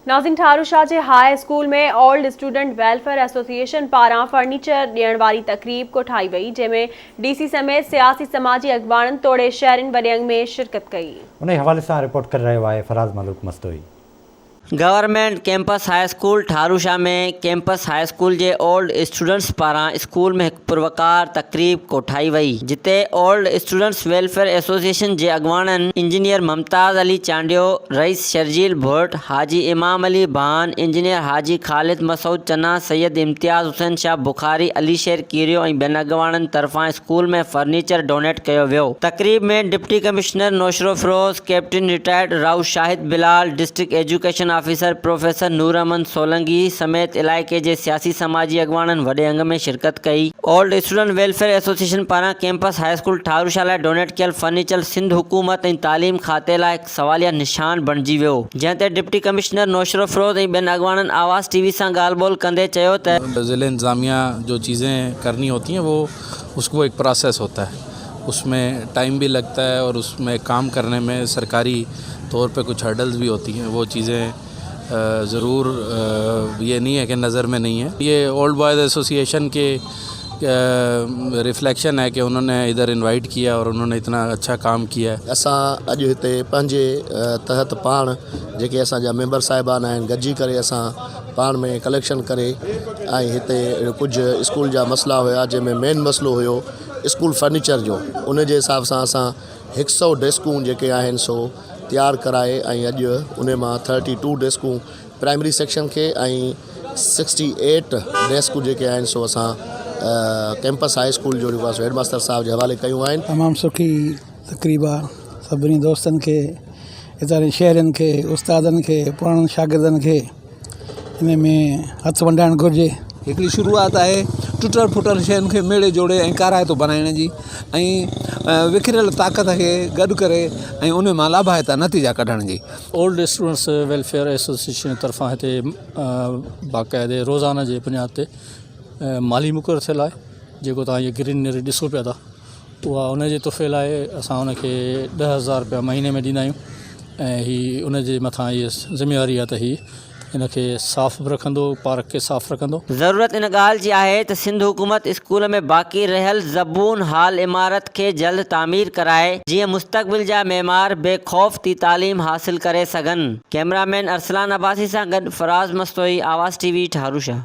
ناظرين ٺاروشاه جي high school ۾ old student welfare association پاران فرنيچر ڏيڻ واري تقريب ڪوٺائي وئي جنهن ۾ ڊي سي سميت سياسي سماجي اڳواڻن توڙي شهرين وڏي انگ ۾ شرڪت ڪئي. انهي حوالي سان رپورٽ ڪري رهيو آهي Faraz Malook Mastoi. Government campus high school Tharushah ۾ campus high school جي اولڊ اسٽوڊنٽس پاران اسڪول ۾ هڪ پروقار تقريب ڪوٺائي وئي جتي اولڊ اسٽوڊنٽس ويلفيئر ايسوسيئيشن جي اڳواڻن انجنيئر ممتاز علي چانڊيو، رئيس شرجيل ڀرٽ، حاجي امام علي ڀان، انجنيئر حاجي خالد مسعود چنا، سيد امتياز حسين شاهه بخاري، علي شير ڪيريو ۽ ٻين اڳواڻن طرفان اسڪول ۾ فرنيچر ڊونيٽ ڪيو ويو. تقريب ۾ deputy commissioner Naushahro Feroze, captain retired Rao Shahid Bilal, district education officer professor Noor Ahmed Solangi سميت علائقي جي سياسي سماجي اڳواڻن وڏي انگ ۾ شرڪت ڪئي. اولڊ اسٽوڊنٽ ويلفيئر ايسوسيئيشن پاران ڪيمپس هاء اسڪول ٺاروشاه لاء ڊونيٽ ڪيل فرنيچر سنڌ حڪومت ۽ تعليم کاتي لاء هڪ سواليه نشان بڻجي ويو جنهن تي ڊپٽي ڪمشنر نوشهروفيروز ۽ ٻين اڳواڻن آواز ٽي وي سان ڳالهه ٻولهه ڪندي چيو ته. ضلعي انتظاميه جو چيزين ڪرني هوتي هين وو اس ڪو ايڪ پراسيس هوتا هي اس ۾ ٽائيم بي لگتا هي اور اس ۾ ڪام ڪرني ۾ سرڪاري طور پي ڪجهه هرڊلز بي هوتي هين وو چيزين ضرور يه نهين هي ڪه نظر ۾ نهين هي يه اولڊ بوائز ايسوسيئيشن ڪي ريفليڪشن هي ڪه انهون ني ادهر انوائيٽ ڪيا اور انهون ني اتنا اڇا ڪام ڪيا هي. اسان اڄ هتي پنهنجي تحت پاڻ جيڪي اسان جا ميمبر صاحبان آهن گڏجي ڪري اسان پاڻ ۾ ڪليڪشن ڪري ۽ هتي ڪجهه اسڪول جا مسئلا هيا جنهن ۾ مين مسئلو هيو اسڪول فرنيچر جو ان جي حساب سان اسان هڪ سئو ڊيسڪون جيڪي آهن سو تيار ڪرائي ۽ اڄ ان مان ٿرٽي ٽو ڊيسڪون پرائمري سيڪشن کي ۽ سڪسٽي ايٽ ڊيسڪون جيڪي آهن سو اسان ڪيمپس هاء اسڪول جو جيڪو آهي سو هيڊ ماستر صاحب جي حوالي ڪيون آهن. تمام سٺي تقريب آ سڀني دوستن کي هتان جي شهرين کي استادن کي پراڻن شاگردن کي ان ۾ هٿ ونڊائڻ گهرجي. هڪڙي شروعات آهي ٽٽل ڦٽل شين کي ميڙي جوڙي ۽ ڪارائتو بنائڻ جي ۽ وکريل طاقت کي گڏ ڪري ۽ ان مان لاڀائتا نتيجا ڪڍڻ جي. اولڊ اسٽوڊنٽس ويلفيئر ايسوسيئيشن طرفان هتي باقاعدي روزانه جي بنياد تي مالي مقرر ٿيل آهي جيڪو توهان هي گرينري ڏسو پيا ٿا اها ان جي تحفي لاء اسان ان کي 10,000 روپيا مهيني ۾ ڏيندا آهيون ۽ هي ان جي مٿان هي ذميواري آهي ته هي ان کي صاف به رکندو پارڪ کي صاف رکندو. ضرورت ان ڳالهه جي آهي ته سنڌ حڪومت اسڪول ۾ باقي رهيل زبون حال عمارت کي جلد تعمير ڪرائي جيئن مستقبل جا معمار بي خوف ٿي تعليم حاصل ڪري سگهن. ڪئميرا مين ارسلان عباسي سان گڏ فراز مستوئي، آواز ٽي وي، ٺاروشاه.